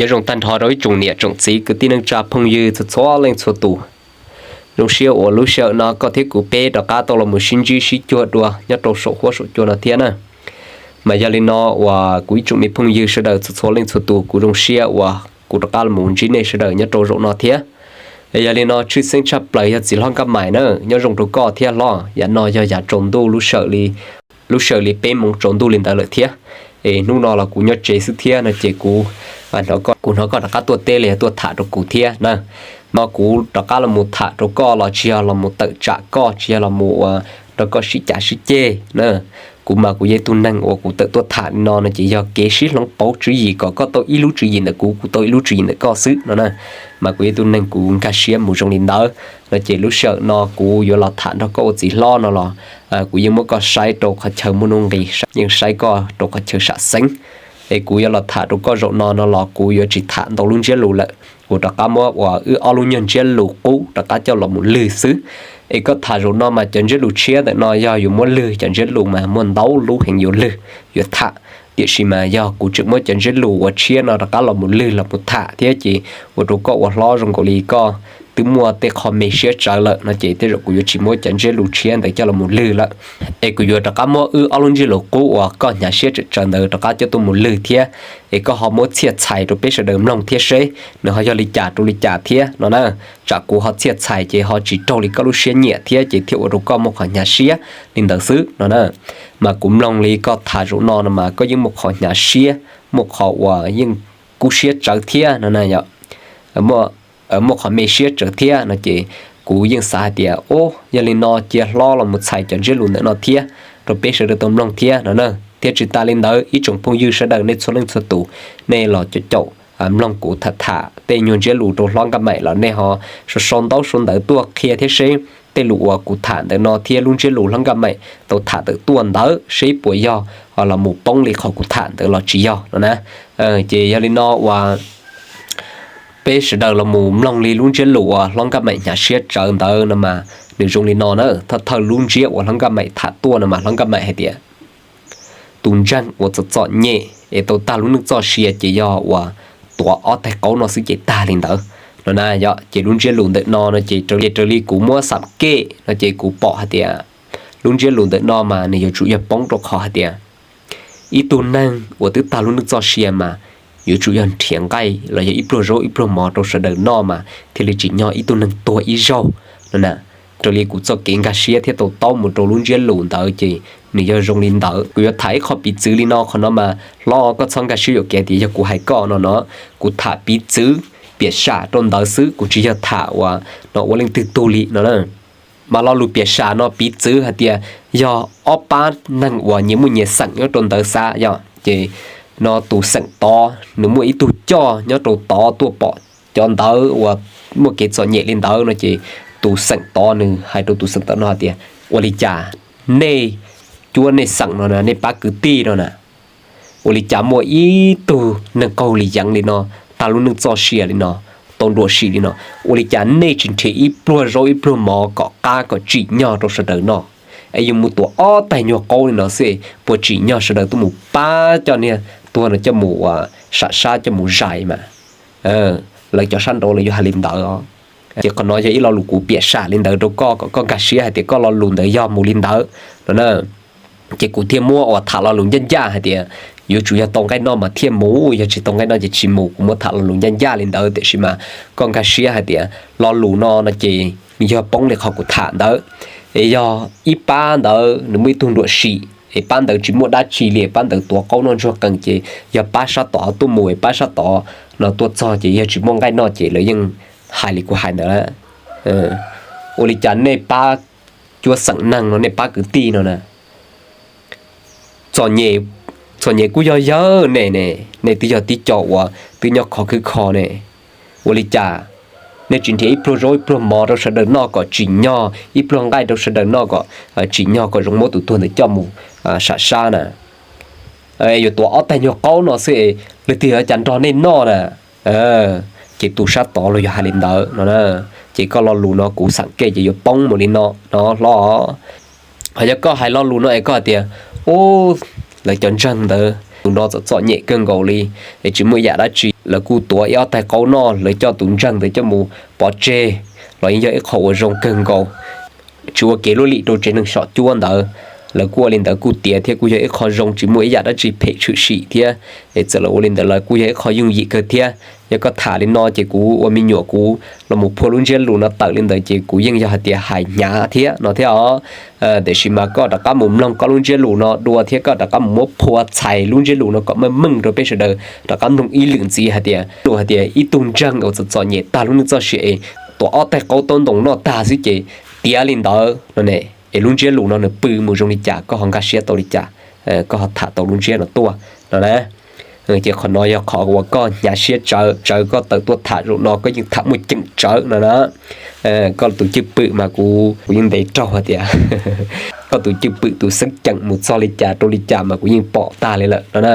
Nyob zoo tag nrho rau ib tsoom niam tsoom txiv kwv tij neej tsa phooj ywg txhua txhua leej txhua tus. Zoo siab uas lub sij hawm no koj thiab kuv peb rov qab tau los mus sib ntsib sib cuag dua nyob rau saum huab saum cua no thiab na. Mas yog li no uas kuv ib tsoom me phooj ywg sawv daws txhua txhua leej txhua tus, kuv zoo siab uas kuv rov qab los mus ntsib nej sawv daws nyob rau zaum no thiab. Yog li no tshwj xeeb tshaj plaws yog txiv hlob Nkaj Maim na, nyob zoo rau koj thiab hlob. Yav no yog yav tsaus ntuj lub sij hawm li peb moos tsaus ntuj li ntawd lawm thiab. Es hnub no los kuv nyob tsev xwb thiab no ces kuv kuv hnov koj rov qab tuaj teb los yog tuaj tham rau kuv thiab na. No kuv rov qab los mus tham rau koj los tsis yog los mus tawm tsam koj, tsis yog los mus ua rau koj sib cav sib ceg na. Kuv mas kuv yog ib tug neeg uas kuv tawm tuaj tham li no no ces yog kev sib hloov pauv tswv yim kom koj tau ib lub tswv yim ntawm kuv, kuv tau ib lub tswv yim ntawm koj xwb no na. Mas kuv yog ib tug neeg kuv nkag siab mus zoo li ntawd no ces lub sij hawm no kuv yuav los tham nrog koj ua txiv hlob no los kuv yeej muab koj saib rau qhov chaw muaj nuj nqis, yeej saib koj rau qhov chaw sam xeeb. Es kuv yuav los tham rau koj zaum no no los kuv yuav tsis tham ntau lub ntsiab lus lawm, kuv rov qab muab uas wb ob lub nyuag ntsiab lus qub rov qab coj los mus lwg xwb. Es koj tham zaum no mas cov ntsiab lus tshiab ntawm no yog yuav muab lwg, cov ntsiab lus mas muaj ntau lub heev yuav lwg, yuav tham. Tiam sis mas yog kuv tseem muab cov ntsiab lus uas tshiab no rov qab los mus lwg los mus tham thiab ces ua rau koj ua hlob zoo nkaus li koj twb muaj tej qho me siab tsawv lawm no ces tej zaum kuv yuav tsis muab cov ntsiab lus tshiab ntawd coj los mus lwg lawm. Es kuv yuav rov qab muab wb ob lub ntsiab lus qub uas koj hnyav siab tsawv tsawv ntawd rov qab coj tuaj mus lwg thiab. Es koj ho muab txhiaj txhais rau peb sawv daws mloog thiab seb nws ho yog li cas rau li cas thiab no na. Tsam kuv ho txhiaj txhais ces ho tsis raug li koj lub siab nyiam thiab ces thiaj ua rau koj muaj qhov hnyav siab li ntawd xwb no na. Mas kuv mloog li koj tham zaum no no mas koj yeej muaj qhov hnyav siab, muaj qhov uas yeej kub siab tsawv thiab no na yom. Muaj qhov me siab tsawv thiab no ces kuv yeej xav hais tias, o, yog li no cia hlob los mus txhais cov ntsiab lus ntawm no thiab rau peb sawv daws tau mloog thiab no na. Thiab tsis tas li ntawd ib tsoom phooj ywg sawv daws nej txhua leej txhua tus, nej los caum caum mloog kuv tham tham tej nyuag ntsiab lus rau hlob Nkaj Maim los nej ho sau sau ntaub sau ntawv tuaj qhia thiab seb tej lus uas kuv tham ntawm no thiab lub ntsiab lus hlob Nkaj Maim tau tham tawm tuaj ntawd seb puas yog los mus poob li qhov kuv tham ntawd los tsis yog no na. Ces yog li no uas peb sawv daws los mus mloog li lub ntsiab lus uas hlob Nkaj Maim hnyav siab tsawv ntawd no mas nws zoo li no na. Thawj thawj lub ntsiab uas hlob Nkaj Maim tham tuaj no mas hlob Nkaj Maim hais tias tus ntseeg uas txom txom nyem es tau tag lub neej txoj sia ces yog uas tuav ob taig qaub no xwb ces tag li ntawd no na yom. Ces lub ntsiab lus ntawm no no ces raws li kuv muab xam kej no ces kuv pom hais tias lub ntsiab lus ntawm no mas nws yuav tsum yog poob rau qhov hais tias ib tug neeg uas twb tag lub neej txoj sia mas yuav tsum yog nrhiav nqaij los yog ib pluag zaub ib pluag mov rau sawv daws noj mas thiaj li tsim nyog ib tug neeg tuag ib zaug no na. Raws li kuv txoj kev nkag siab thiab tau taub mus rau lub ntsiab lus ntawd ces nws yog zoo li ntawd. Kuv yuav tham ib qho piv txwv li no, qhov no mas hlob koj txhob nkag siab yuam kev tias yog kuv hais koj no no. Kuv tham piv txwv piam sam rau ntawd xwb, kuv tsis yog tham uas no ua leej twg tug li no na. Mas lo lus piam sam no piv txwv hais tias yog ob pab neeg uas nyias muaj nyias xeem nyob rau ntawd xav yom. Ces no tus xeem tod nws muaj ib tug coj nyob rau tod tuaj pom cov ntawd uas muaj kev txom nyem li ntawd no ces tus xeem tod nws hais rau tus xeem tod no hais tias ua li cas nej cuab nej xeem no na, nej pab kwv tij no na, ua li cas muaj ib tug neeg qaug li yeev li no, tag lub neej txoj sia li no, tau nruam sim li no, ua li cas nej tsis nrhiav ib pluag zaub ib pluag mov kom qab kom tsim nyog rau sawv daws noj, es yus mus tuav ob taig nyuag qaub li no xwb puas tsim nyog sawv daws tuaj mus pab coj niag tuag no coj mus ua sam sab coj mus zais mas lawv cov sab nraud lawv yuav hais li ntawd os. Ces qhov no yog ib lo lus kuv piam sam li ntawd rau koj kom koj nkag siab hais tias koj lo lus ntawd yog mus li ntawd no na. Ces kuv thiaj muab uas tham lo lus ncaj ncaj hais tias yuav tsum yog tau nqaij noj mas thiaj mus, yog tsis tau nqaij noj ces tsis mus. Kuv muab tham lo lus ncaj ncaj li ntawd tiam sis mas koj nkag siab hais tias lo lus no no ces yog poob li qhov kuv tham ntawd. Es yog ib pab ntawd nws muaj ib tug nruam sim es pab ntawd tsis muaj dab tsi li, pab ntawd tuav qaub noj ntsuag qees ces yog pab sab tod tuaj mus es pab sab tod no tuaj txog ces yog tsis muaj nqaij noj ces lawv yeej hais li kuv hais ntawd. Ua li cas nej pab cuab xeem neeg no, nej pab kwv tij no na, txom nyem kuj yog yawg nej ne, nej twb yog tib co uas twb nyob khov khwb kho ne, ua li cas nej tsis nrhiav ib pluag zaub ib pluag mov rau sawv daws noj kom tsim nyog, ib pluag nqaij rau sawv daws noj kom tsim nyog kom zoo muab tus tuag ntawd coj mus sam sab na. Yuav tuav ob taig nyuag qaub no xwb, leej twg yuav cas nrog nej noj na? Ces tus sab tod los yog hais li ntawd no. Ces koj lo lus no kuv xam kej ces yuav poob mus li no no hlob. Ho yog koj hais lo lus no es koj hais tias, u, lawv cov ntseeg ntawd Tus no txom txom nyem kawg nkaus li, es tsis muaj ib yam dab tsi, lawv kuj tuav ib ob taig qaub noj, lawv coj tus ntseeg ntawd coj mus pov tseg los yeej yog ib qho uas zoo kawg nkaus. Tsis ua kev luaj lim rau tsev neeg xyom cuab ntawd, lawv kuj ua li ntawd kuj tiav thiab kuj yog ib qho zoo, tsis muaj ib yam dab tsi phem tshwm sim thiab. Es txawm lawv ua li ntawd lawv kuj yog ib qho yooj yim kawg thiab. Yog koj tham li no ces kuv ua me nyuam kuv los mus phua lub ntsiab lus no tawm li ntawd ces kuv yeej yog hais tias hais hnyav thiab no thiab os. Tiam sis mas koj rov qab mus mloog koj lub ntsiab lus no dua thiab koj rov qab mus muab phua txhais lub ntsiab lus no kom meej meej rau peb sawv daws rov qab mloog ib lwm ntxiv hais tias, lus hais tias ib tug ntseeg uas txom txom nyem tag lub neej txoj sia es tuav ob taig qaub taub ntoo noj tag xwb ces tiav li ntawd no ne, es lub ntsiab lus no nws pw mus zoo li cas, koj ho nkag siab tau li cas, koj ho tham tau lub ntsiab no tuaj no na. Ces qhov no yog qhov uas koj hnyav siab tsawv, tsawv koj tawm tuaj tham zaum no koj yeej tham muaj ceem tsawv no na. Koj tus cwj pwm mas kuv, kuv yeej ntev raug hais tias koj tus cwj pwm tus xeeb ceem mus txog li cas rau li cas mas kuv yeej pom tag li lawm no na.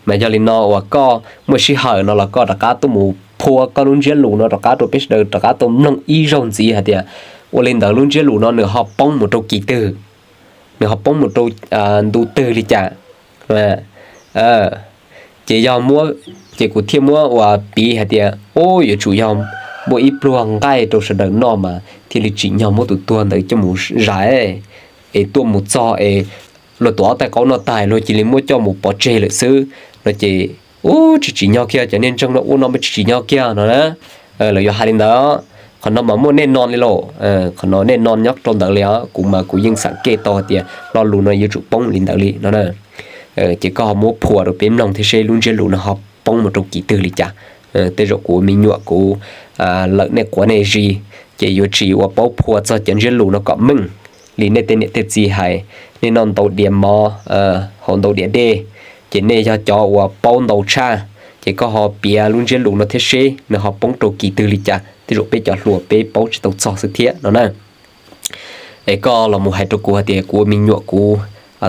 Mas yog li no uas koj muaj sij hawm no los koj rov qab tuaj mus phua koj lub ntsiab lus no rov qab rau peb sawv daws rov qab tau mloog ib zaug ntxiv hais tias ua li ntawd lub ntsiab lus no nws ho poob mus rau kis twg, nws ho poob mus rau ntu twg li cas. Ces yog muab, ces kuv thiaj muab uas piv hais tias, o, yuav tsum yog muaj ib pluag nqaij rau sawv daws noj mas thiaj li tsim nyog muab tus tuag ntawd coj mus zais es tuaj mus txog es luag tuav ob taig qaub noj tag luag cia li muab coj mus pov tseg lawm xwb no ces, u, tsis tsim nyog kiag, cov niag ntseeg no ua no mas tsis tsim nyog kiag no na. Lawv yuav hais li ntawd. Qhov no mas muaj nej no li lauj, qhov no nej no nyob rau ntawd li os, kuv mas kuv yeej xam kej tau hais tias lo lus no yuav tsum poob li ntawd li no na. Ces koj ho muab phua rau peb mloog thiab seb lub ntsiab lus no ho poob mus rau kis twg li cas. Tej zaum kuv me nyuam kuv lawm nej quav nej zis, ces yuav tsis ua paub phua txog cov ntsiab lus no kom meej li nej tej niam tej txiv hais, nej noj ntau diav mov, haus ntau diav dej, ces nej yog cov uas paub ntau tshaj, ces koj ho piav lub ntsiab lus no thiab seb nws ho poob rau kis twg li cas, tej zaum peb cov hluas peb paub tsis tau txog xwb thiab no na. Es koj los mus hais rau kuv hais tias kuv ua me nyuam kuv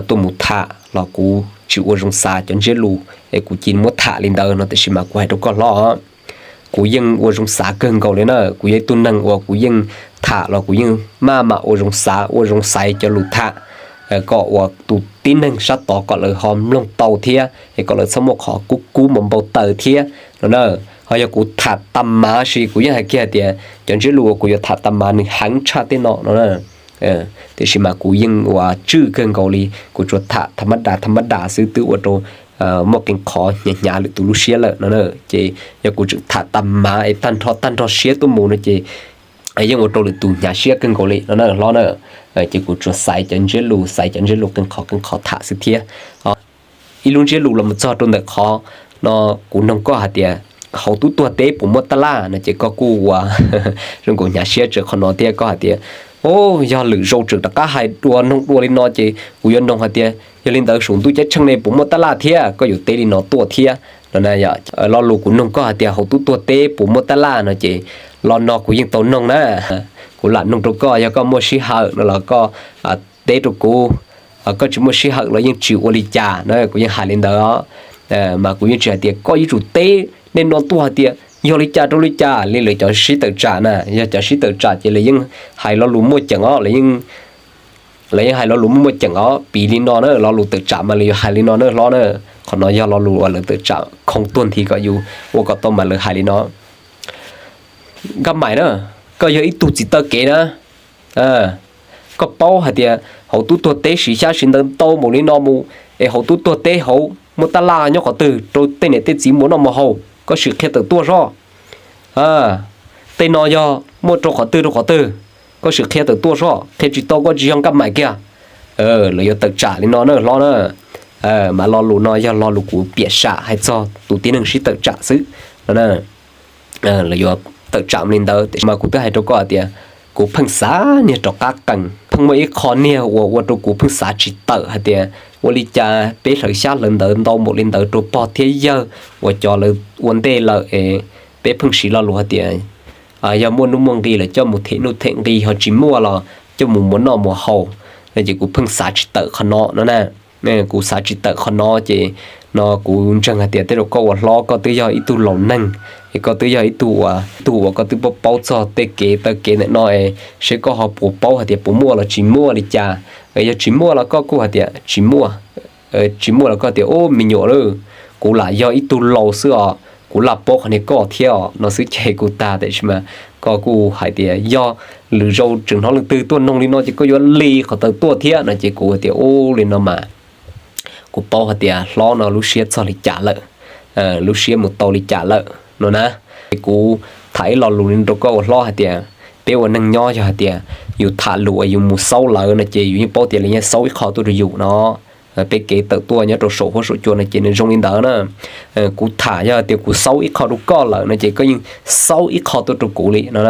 tuaj mus tham los kuv tsis ua zoo xav cov ntsiab lus es kuv cia li muab tham li ntawd no, tiam sis mas kuv hais rau koj hlob, kuv yeej ua zoo xav kawg nkaus li na. Kuv yog ib tug neeg uas kuv yeej tham los kuv yeej maj mam ua zoo xav, ua zoo xaiv cov lus tham, kom uas tus tib neeg sab tod kom lawv ho mloog tau thiab es kom lawv txhob muaj qhov kub kub npau npau taws thiab no na. Ho yog kuv tham tas mav sis kuv yeej hais kiag hais tias cov ntsiab lus uas kuv yuav tham tas mav nws heev tshaj tej no no na. Tiam sis mas kuv yeej ua tswj kawg nkaus li, kuv tsuas tham tha mab das tha mab das xwb twb ua rau muaj qee qhov hnyav hnyav lwm tus lub siab lawm no na. Ces yog kuv tseem tham tas mav es tag nrho tag nrho siab tuaj mus no ces yeej ua rau lwm tus hnyav siab kawg nkaus li no na hlob na. Ces kuv tsuas xaiv cov ntsiab lus, xaiv cov ntsiab lus qee qhov qee qhov tham xwb thiab. Ib lub ntsiab lus los mus txog rau ntawm qhov no, kuv noog koj hais tias hauv tub tuag teb puas muaj tab laj no ces koj kuj ua zoo nkaus hnyav siab tsawv qhov no thiab, koj hais tias, o, yog lwm zaus tseem rov qab hais dua noog dua li no ces kuv yuav noog hais tias yog li ntawd saum ntuj ceeb tsheej ne puas muaj tab laj thiab, koj yuav teb li no tuaj thiab no na. Lo lus kuv noog koj hais tias hauv tub tuag teb puas muaj tab laj no ces lo no kuv yeej tau noog na. Kuv lam noog rau koj, yog koj muaj sij hawm no los koj teb rau kuv, koj tsis muaj sij hawm los yeej tsis ua li cas na, kuv yeej hais li ntawd os. Mas kuv yeej tsis hais tias koj yuav tsum teb nej no tuaj hais tias yog li cas rau li cas li lawv cov sib tawm tsam na, yog cov sib tawm tsam ces lawv yeej hais lo lus muaj ceem os, lawv yeej hais lo lus muaj muaj ceem os, piv li no na, lo lus tawm tsam mas lawv yuav hais li no na hlob na. Qhov no yog lo lus uas lawv tawm tsam khoo tuag nthi kom yus ua kom tau mas lawv hais li no. Nkaj Maim na, koj yog ib tug txiv taw kev na, koj paub hais tias hauv tub tuag teb siv xyab siv ntawv ntau npaum li no mus, es hauv tub tuag teb hauv muaj tab laj nyob qhov twg rau tej niam tej txiv mus noj mus haus, koj sim qhia tawm tuaj soj. Tej no yog muaj rau qhov twg rau qhov twg, koj sim qhia tawm tuaj soj, qhia tsis tau koj tsis yog Nkaj Maim kiag. Lawv yuav tawm tsam li no na hlob na. Mas lo lus no yog lo lus kuv piam sam hais txog tus tib neeg sib tawm tsam xwb no. Lawv yuav tawm tsam li ntawd, tiam sis mas kuv twb hais rau koj hais tias kuv pheej xav niag rov qab qees, pheej muaj ib qho niag uas ua rau kuv pheej xav tsis tawm hais tias ua li cas peb hlawv xyab hlawv ntawv ntau npaum li ntawd rau pog thiab yawg uas cov lawv ua ntej lawm es peb pheej siv lo lus hais tias yog muaj nuj muaj nqi lawm coj mus them nuj them nqi, ho tsis muaj los coj mus muas noj muas haus. Ces kuv pheej xav tsis tawm qhov no no na. Kuv xav tsis tawm qhov no ces no kuv ntseeg hais tias tej zaum koj ua hlob koj twb yog ib tug laus neeg, es koj twb yog ib tug uas, ib tug uas koj twb paub paub txog tej kev taw kev ntawm no es seb koj ho puas paub hais tias puas muaj los tsis muaj li cas. Yog tsis muaj los koj kuj hais tias tsis muaj, Tsis muaj los koj tias, ub, me nyuam lauj, kuv lam yog ib tug laus xwb os, kuv lam paub qhov niag koj thiab os no xwb ces kuv tag. Tiam sis mas koj kuj hais tias yog lwm zaus tseem hnov leej twg tuaj noog li no ces koj yuav li qhov tawv tuaj thiab no ces kuv tias, ub, li no mas kuv paub hais tias hlob no lub siab txog li cas lawm, lub siab mus tau li cas lawm no na. Ces kuv tham ib lo lus li rau koj ua hlob hais tias, peb ua neeg nyob yog hais tias yus tham lus uas yus mus xaub lawv no ces yus yeej paub tias lawv yeej xaub ib qho tuaj rau yus no. Peb kev tawm tuaj nyob rau saum huab saum cua no ces nws zoo li ntawd na. Kuv tham yog tias kuv xaub ib qho rau koj lawm no ces koj yeej xaub ib qho tuaj rau kuv li no.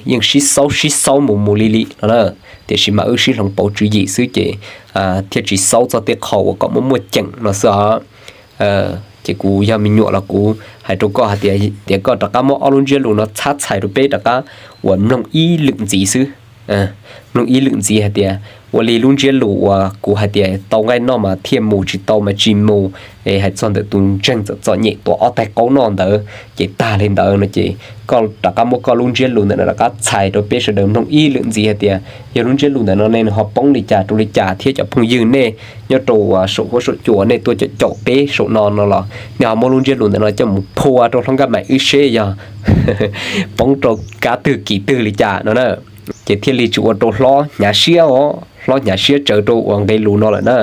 Yeej sib xaub sib xaub mus mus li li no na. Tiam sis mas wb sib hloov pauv tswv yim xwb ces thiaj tsis xaub txog tej qho uas kom muaj muaj ceem no xwb os. Ces kuv yog me nyuam los kuv hais rau koj hais tias, tias koj rov qab muab ob lub ntsiab lus no txhab txhais rau peb rov qab uas mloog ib lwm ntxiv xwb. Mloog ib lwm ntxiv hais tias ua li lub ntsiab lus uas kuv hais tias tau nqaij noj mas thiaj mus, tsis tau mas tsis mus, es hais txog ntawm tus ntseeg txom txom nyem tuav ob taig qaub noj ntawd ces tag li ntawd no ces koj rov qab muab koj lub ntsiab lus ntawm no rov qab txhais rau peb sawv daws mloog ib lwm ntxiv hais tias yog lub ntsiab lus ntawm no ne nws ho poob li cas rau li cas thiab cov phooj ywg nej nyob rau saum huab saum cua nej tuaj caum caum peb saum no no los nej ho muab lub ntsiab lus ntawm no coj mus phua rau hlob Nkaj Maim wb seb yog poob rau kab twg kis twg li cas no na. Ces thiaj li tsis ua rau hlob hnyav siab os, hlob hnyav siab tsawv rau uas nqe lus no lawm na.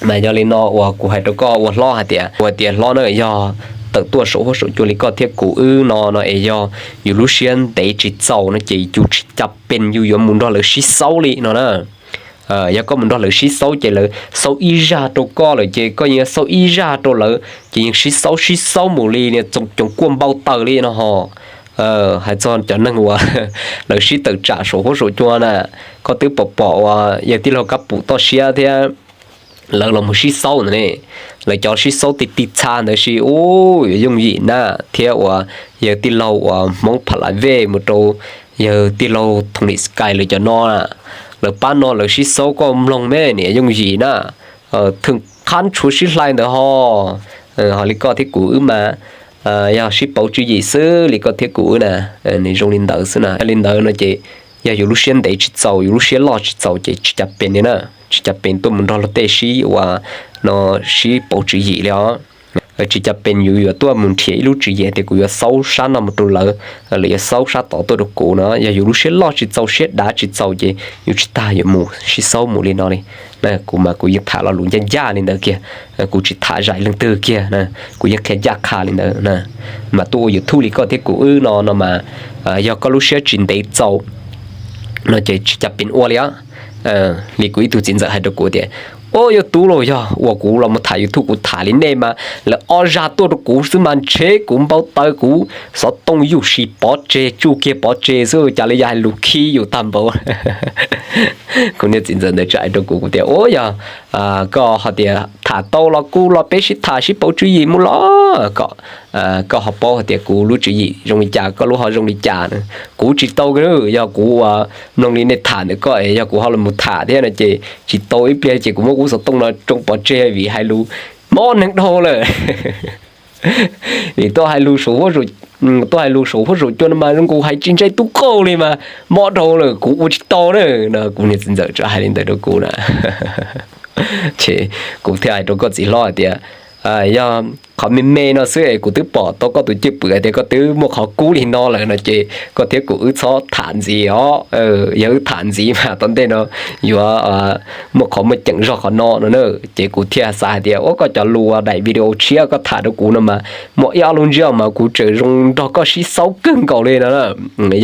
Mas yog li no uas kuv hais rau koj ua hlob hais tias, ua tias hlob na, yog tawm tuaj saum huab saum cua li koj thiab kuv wb no no es yog yus lub siab ntev tsis txaus no ces yus tsis cas pes yus yuav mus nrog lawv sib xaub li no na. Yog koj mus nrog lawv sib xaub ces lawv xaub ib zaj rau koj lawm ces koj yeej xaub ib zaj rau lawv ces yeej sib xaub sib xaub mus li niag coos kuaj npau taws li no ho. Hais txog cov neeg uas lawv sib tawm tsam saum huab saum cua na, koj twb pom pom uas yawg tij laug Kab Pum toj siab thiab lawv los mus sib xaub ntawd ne. Lawv cov sib xaub ti ti txha ntawd sis ub yuav yooj yim na, thiab uas yawg tij laug uas Hmoob Pha La Vej mus rau yawg tij laug Thoom Lim Skais lawv cov no, lawv pab no lawv sib xaub koj mloog me niam yooj yim na. Thwm qhab tshuav sib hlais ntawd ho. Ho li koj thiab kuv wb mas yog sib pauv tswv yim xwb li koj thiab kuv wb na, nws zoo li ntawd xwb na. Li ntawd no ces yog yus lub siab ntev tsis txaus, yus lub siab loj tsis txaus ces tsis cas pes li na, tsis cas pes tuaj mus nrog luag tej sib uas no sib pauv tswv yim li os. Tsis cas pes yus yuav tuaj mus nrhiav ib lub tswv yim tias kuv yuav xaub sab no mus rau lawv, lawv yuav xaub sab tod tuaj rau kuv no. Yog yus lub siab loj tsis txaus, siab dav tsis txaus ces yus tsis tas yuav mus sib xaub mus li no li. Kuv mas kuv yeej tham lo lus ncaj ncaj li ntawd kiag, kuv tsis tham zais leej twg kiag, kuv yeej qhia ncaj qha li ntawd. Mas tuaj ua YouTube li koj thiab kuv wb no no mas yog koj lub siab tsis ntev txaus no ces tsis cas pes ua li os. Li kuv ib tug txiv ntxawm hais rau kuv tias, ua yog tub los yog uas kuv los mus tham YouTube kuv tham li nej mas lawv ob zaj tuaj rau kuv xwb mas ntshe kuv npau taws kuv xov tooj yuj sis pov tseg tsuj kiag pov tseg xwb cas li yog hais lus khib yus tag npaum. Kuv niag txiv ntxawm ntawd tseem hais rau kuv, kuv tias ua yog koj ho tias tham tau los kuj los peb sib tham sib pauv tswv yim mus los kom koj ho paub hais tias kuv lub tswv yim zoo li cas koj lub ho zoo li cas. Kuv tsis tau, yog kuv ua mloog li nej tham ntawm koj es yog kuv ho los mus tham thiab no ces tsis tau, ib pliag ces kuv muab kuv xov tooj no tsoo pov tseg vim hais lus mob neeg dhau lawm. Vim tuaj hais lus saum huab saum cua no mas zoo nkaus hais tsis ntse tub qauj li mas mob dhau lawm kuv ua tsis tau na. Kuv niag txiv ntxawm tseem hais li ntawd rau kuv na. Ces kuv thiaj hais rau koj txiv hlob hais tias yog qhov me me no xwb es kuv twb pom tau koj tus cwj pwm hais tias koj twb muaj qhov kub li no lawm no ces koj thiab kuv wb txhob tham ntxiv os. Yog wb tham ntxiv mas tom ntej no yuav muaj qhov muaj ceem zog qhov no no na. Ces kuv thiaj xav hais tias ua koj cov lus daim video tshiab koj tham rau kuv no mas muaj ib ob lub ntsiab mas kuv tseem zoo nrog koj sib xaub kawg nkaus li no.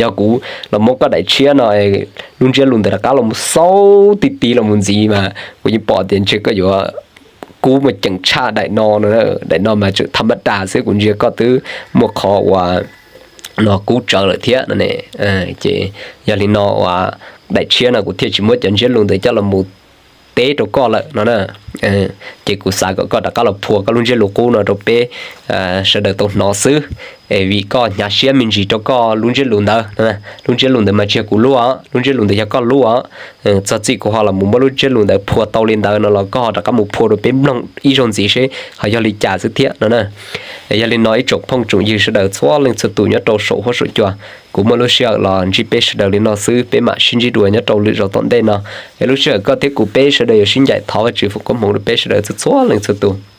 Yog kuv los muab koj daim tshiab no, lub ntsiab lus ntawd rov qab los mus xaub ti ti los mus ntxiv mas kuv yeej pom tias ntshe koj yuav kub muaj ceem tshaj daim no no. Daim no mas tseem tham mab das xwb, kuv ntsia koj twb muaj qhov uas no kub tsawv lawm thiab no ne. Ces yog li no uas daim tshiab no kuv thiaj tsis muab cov ntsiab lus ntawd coj los mus teb rau koj lawm no na. Ces kuv xav kom koj rov qab los phua koj lub ntsiab lus qub no rau peb sawv daws tau hnov xwb, vim koj hnyav siab me ntsis rau koj lub ntsiab lus ntawd. Lub ntsiab lus ntawd mas tsis yog kuv lub os, lub ntsiab lus ntawd yog koj lub os. Txog txij kuv ho los mus muab lub ntsiab lus ntawd phua tau li ntawd no los koj ho rov qab mus phua rau peb mloog ib zaug ntxiv seb ho yog li cas xwb thiab no na. Yog li no ib tsoom phooj tsoom ywg sawv daws txhua leej txhua tus nyob rau saum huab saum cua, kuv muaj lub sij hawm los ntsib peb sawv daws li no xwb, peb mam sib ntsib dua nyob rau lwm zaus tom ntej no. Es lub sij hawm koj thiab kuv peb sawv daws yuav sib ncaim thov Vajtswv foom koob hmoov rau peb sawv daws txhua txhua leej txhua tus.